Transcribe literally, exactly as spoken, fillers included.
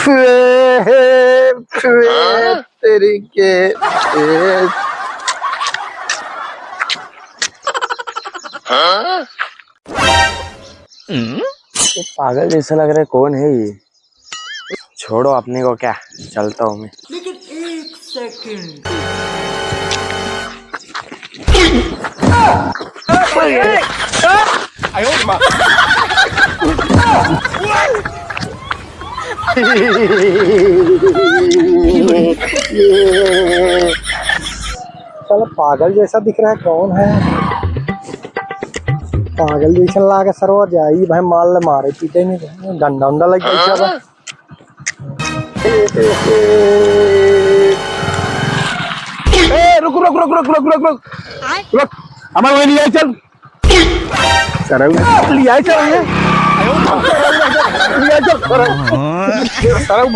प्रेम, प्रेम तेरी के, प्रेम। ये पागल जैसा लग रहा है, कौन है ये? छोड़ो अपने को, क्या चलता हूँ मैं। लेकिन एक सेकंड। साला पागल जैसा दिख रहा है, कौन है? पागल जैसा लागे सरवा, जाई भाई, मार ले, मारे पीटे में डंडा उंडा लग गया क्या बा? ए, रुक, रुक, रुक। रुक, हमारे वहीं ले आए, चल। सरऊ, ले आए, चल, ये। ले आए, चल, सरऊ। सरऊ,